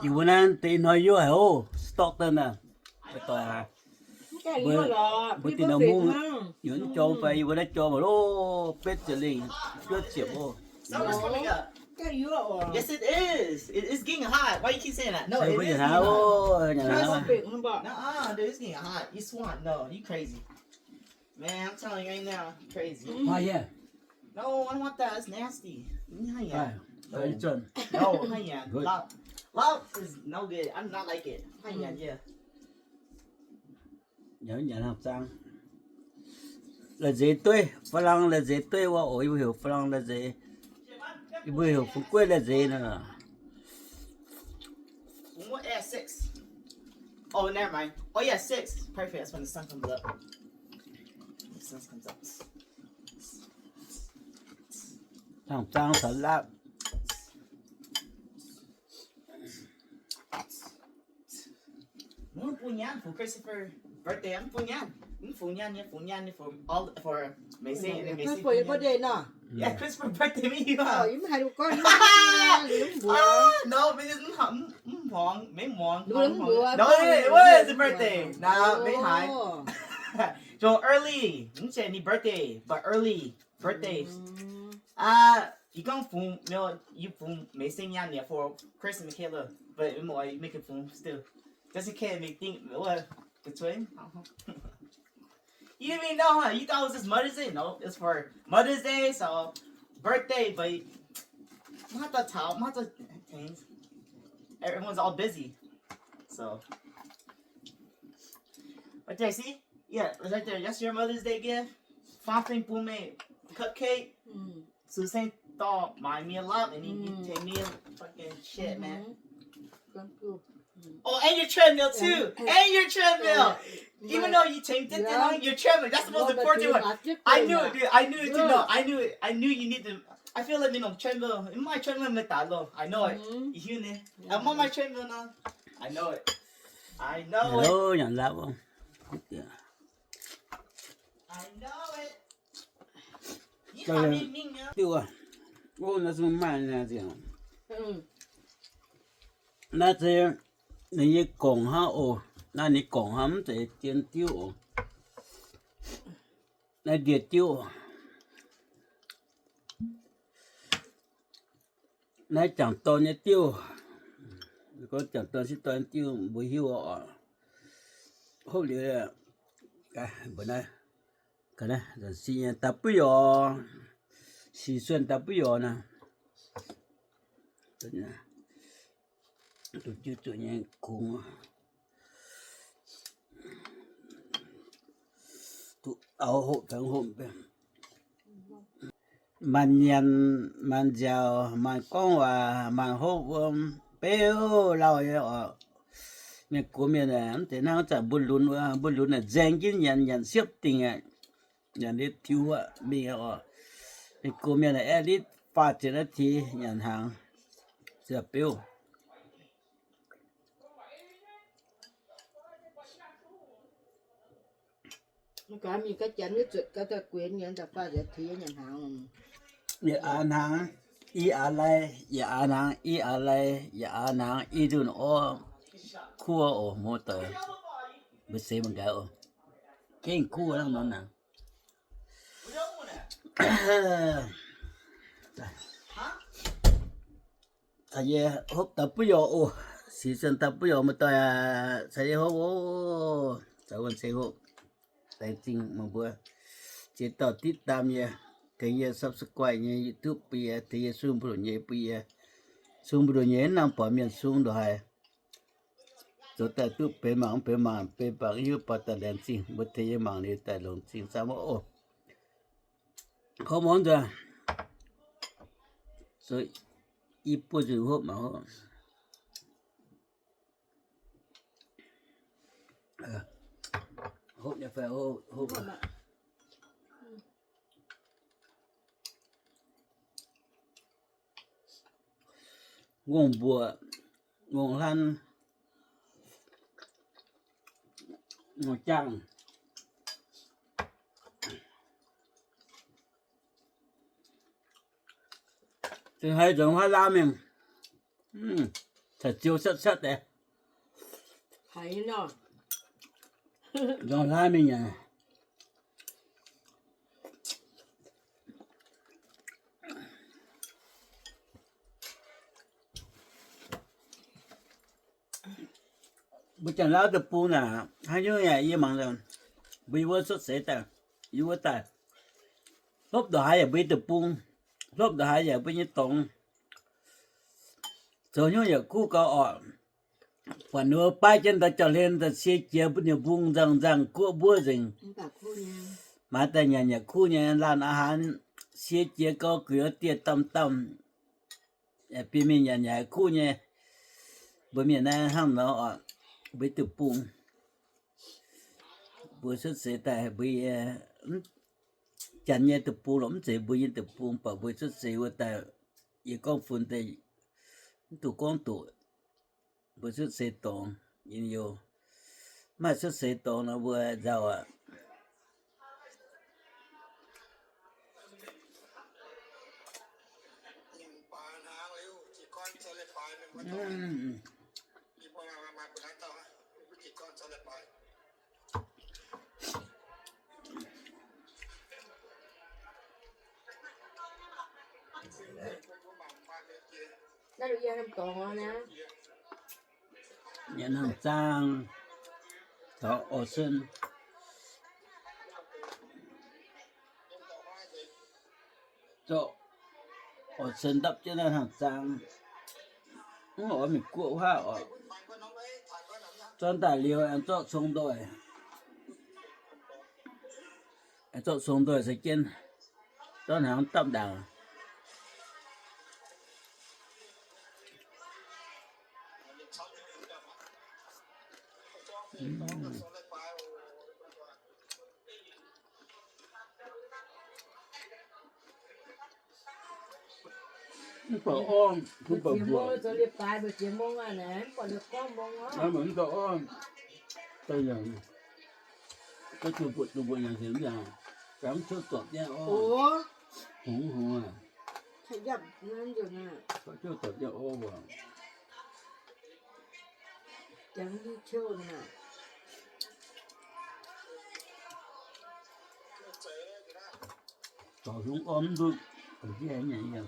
Yie mbuo naaiv deix hnoi yie haiz oc, stock daaih naaic. Mbuo, mbuo dinh nor mungv, yie mbuo naaiv jorm fai yie mbuo naaiv jorm mv loh, betv ziepc lengh, juov ziepc oc. Summer's coming up. Yes, it is. It, it's getting hot. Why you keep saying that? No, it is getting hot. Nuh-uh, dude, it's getting hot. You swamp. No, you crazy. Man, I'm telling you right now, you crazy. Why, yeah? No, I don't want that. It's nasty. No, no, no. Good. Lap, lap is no good. I do not like it. Yeah. Nyanc, nyanc hnamv zaang. La'zeix dueiv, ฝรั่ง la'zeix dueiv wuov oc, yie mbuo heuc ฝรั่ง la'zeix. Yie mbuo heuc fun gueiv la'zeix nor. What at six? Oh, never mind. Oh yeah, six. Perfect. That's when the sun comes up. The sun comes up. Hnamv zaang caux lap. Mv bun nyaanh for Christopher birthday, mv bun nyaanh, mv fungx nyaanh nyei, fungx nyaanh nyei for all, for Macy and Macy. Christopher birthday nor? Yeah, Christopher birthday me. Oh, yie mv haiz duqv gorngv, mv mbuox. No, because mv hmuangx, mv hmuangx, mv hmuangx. No, it was his birthday. Nah, maiv haiz. So early, mv zeiz ninh birthday, but early birthday. Ah, yie gorngv fungx, no, yie fungx Macy nyaanh nyei for Chris and Michaela, but mv oix make it fungx still. Just in case they think, what, between? You didn't even know, huh? You thought it was just Mother's Day? No, it's for Mother's Day, so birthday, but mv haaix dauh taux, mv haaix dauh tengx. Everyone's all busy. So, but there, see? Yeah, it's right there. That's your Mother's Day gift. Faam fing bun meih cupcake. Zuqc seng dorh maaiz mienh lap, and you, you take me fucking shit, man. Oh, and your treadmill too. And your treadmill. Even though you changed it, you know, your treadmill, that's the most important one. I knew it, dude. I knew it too. No, I knew it. I knew you need to. I feel like, you know, treadmill. My treadmill, my dad, I know it. You hear me? I'm on my treadmill now. I know it. I know it. Hello, nyanc lap oc. I know it. Diuh, o, naaiv zungv maaih naaiv ziangh. Naaiv se ninh nyei gongc hnangv oc. Naaiv ninh gongc hnangv, mv zeiz jien diuv oc. Naaiv ndie-diuv. Naaiv jangc dorn nyei diuv. Gorngv jangc dorn sieqv dorn diuv mbuo hiuv oc. Hopv liuz, mbuo naaiv, naaiv, da'buv yorc, sic suenh da'buv yorc naaiv. Duqv jiuv zuqc nyei kungx. Duqv auv hopv, tengx hopv. Maanc nyanc, maanc nziaauc, maanc gorngv waac, maanc hopv wuom, beuv lauh nyei oc. Mienh gox mienh aeqv, mv zeiz hnangv zanc mbuo lunx wuov, mbuo lunx aeqv, nzaeng jienv nyanc, nyanc siepv dingc aeqv, nyanc liuz tiux aqv mingh oc. Mienh gox mienh aeqv, at least faah ziepc naaiv tix nyanc hnaangx, ziepc beuv. Yietc aav hnaangx, i aav lai, yietc aav hnaangx, i aav lai, yietc aav hnaangx, i nzunc orv kuv oc, muoz-doic. Mbuo seix mangc gaax oc. Gengh kuv hnangv nor naaic. Caux yie hopv da'buv yorc oc. Sic suenh da'buv yorc muoz-doic aac, caux yie hopv oc. Caux wuonh ceix hopv. Laengz zingh meih mbuo ziex dauh ติดตาม yie, tengx yie subscribe nyei YouTube bun yie, tengx yie sung mbu'ndongx nyei bun yie. Sung mbu'ndongx nyei mv nangc buatc mienh sung ndongc haaix. Zoux daaih duqv benx mangc mv benx mangc, benx bangc hiuv baac daaih laengz zingh mbuo tengx yie mangc liuz daaih longc zingh camv oc. Hopv mangc nzuonx. So, i buo nzunc hopv mangc hopv. Hopv nyei fai hopv, hopv. Ngongh mbuoqc, ngongh hlan, ngongh jaangh. Zinh haiz nzuonx huaav laam mingh. caux ziou shatv shatv deix. Nzorng hlaav mingh nyanc. Mbuo Janx-Lauv deic-bung naaic, haaix nyungc yaac yie mangc, mbuo yie wuov cuotv seix daaih, yie wuov daaih, hlopv ndongc haaix yaac mbuo nyei deic-bung, hlopv ndongc haaix yaac mbuo nyei dorngx. Zoux hnyouv yaac kuv gau orqc. Buatc ninh mbuo baav jienv daaih jauv-hlen daaih sie jiex mbuo nyei mbung nzangc nzangc guoqv mbuov nzengc. Maaiz daaih nyanc yaac kuv nyei, laanh aqv haan sie jiex gau guix dieh damh damh. Yaac biei mingh nyanc yaac kuv nyei. Mbuo mienh naaiv hnangv nor oc, mbuo deic-bung. Mbuo cuotv seix daaih mbuo yie, Janx nyei deic-bung lorqc, mv zeiz mbuo nyei deic-bung, baac mbuo cuotv seix wuov daaih, yie gorngv fun deix, mv duqv gorngv doqc. Mbuo cuotv seix dorngx, yie youh, maaih cuotv seix dorngx nor mbuo nzauh aqv. Nyanc hnangv zaang, taux orv cen, zorqv orv cen ndapv jienv naaiv hnangv zaang. Mv oix mingh guoqv wuov haav oc. Zorqv daaih liuz aengx zorqv cong ndoih, aengx zorqv cong ndoih caux jienv, zorqv hnaangx dapv ndaangc. Mv baac orv, mv baac mbuoqc, mv baac orv, daaih yaac, daaih zuqc mbuoqc, zuqc mbuoqc nyanc nzengc mv yaac, mv cuotv zorpc jienv orv. Hungx hungx aac, cuotv zorpc jienv orv mbuo. Zorc hungx orv mv ndutv, nyanc yiem.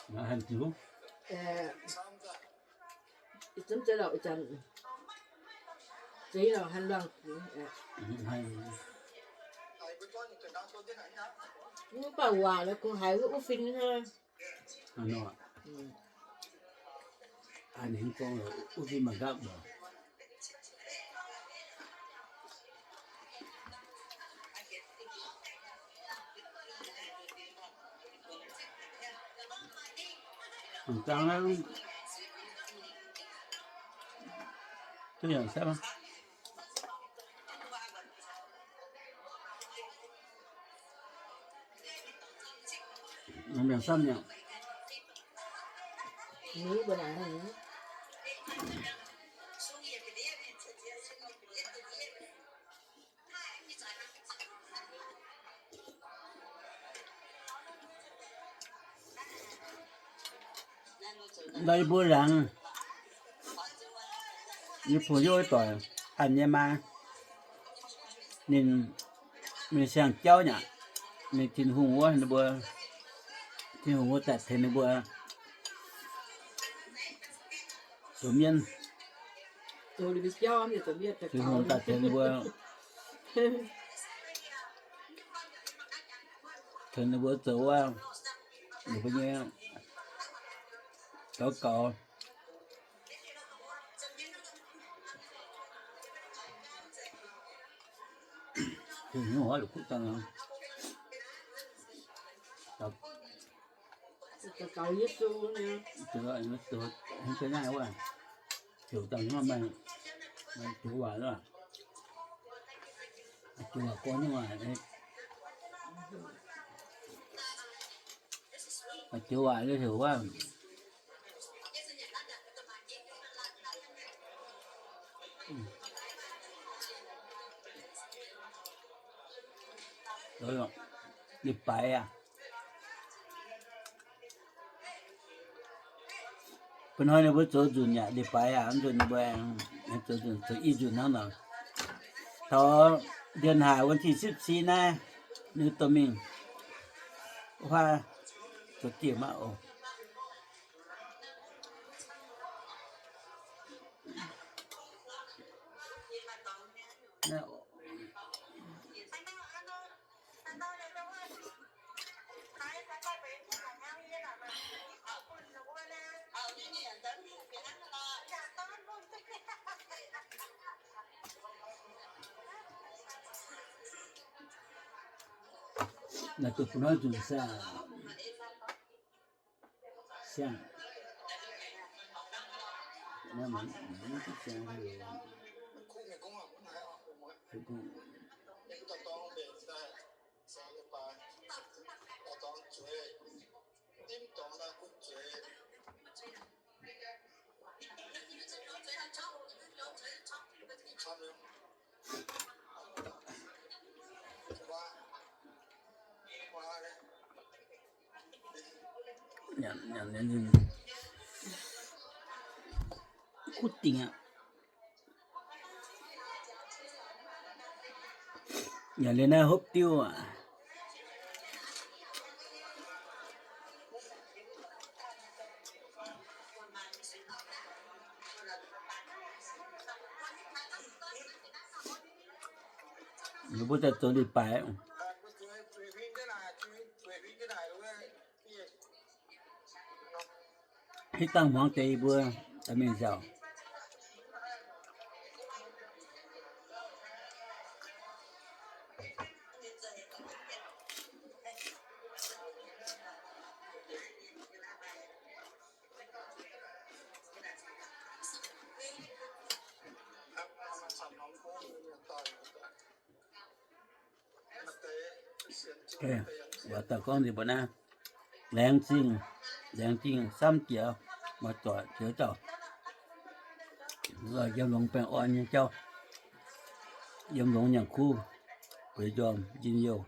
Mv zeiz, mv baac waac la'kuqv haiz wuov fin hnangv. Ninh gorngv wuov fin mangc gapv lorqc. Mangc zaang naaiv, duqv nyanc saah? Mangc samv nyanc. Ndau yie mbuo laangz, yie puix yie doic, a'nyei maa, ninh, ninh siang-jauv nyei aqv. Ninh Tin-Hungh wuov, ninh mbuo, Tin-Hungh wuov daaih tengx ninh mbuo zoux mienv. Tin-Hungh daaih tengx ninh mbuo, tengx ninh mbuo zoux wuov, ninh mbuo nyei gaux gaux. Tin-Hungh oix la'kuqv dangh, gaux Yesu nyei, naaiv wuov, ziouc dangh hnangv maaih joux waac, joux waac gorngv nyei waac, joux waac heuc wuov, Leiz-baaix aac. Ba'hnoi ninh mbuo zoux nzunc yaac leiz-baaix aac, mv nzunc ninh mbuo zoux nzunc, zoux i nzunc hnangv nor. Taux เดือนห้า วันที่สิบสี่ naaiv, ninh dorh mingh huaav zoux dieh maiv oc. Naaiv duqv bun hnoi nzunc saah? Siang. Naaiv maiv duqv siang haaix liuz. Kuv dingc aqv. Yaac liuz naaiv hopv diuv aqv. Ninh mbuo daaih zoux leiz-baaix. Hitv dangh hmuangx deix yie mbuo daaih mingh nziaauc. Waac dauh gorngv nzengc mbuo naaiv, laengz zingh, laengz zingh samv jiex maaih doic jiex dauh, yiem longx baengh orn nyei jauv, yiem longx nyaanh kuv, bueix njormh njien-youh,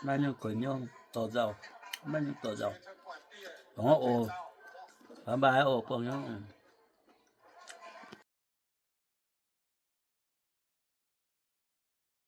maiv nyungc kuonx nyouv dorh nzauh, maiv nyungc dorh nzauh. Dongh oc, bye bye oc, buangh nyouv.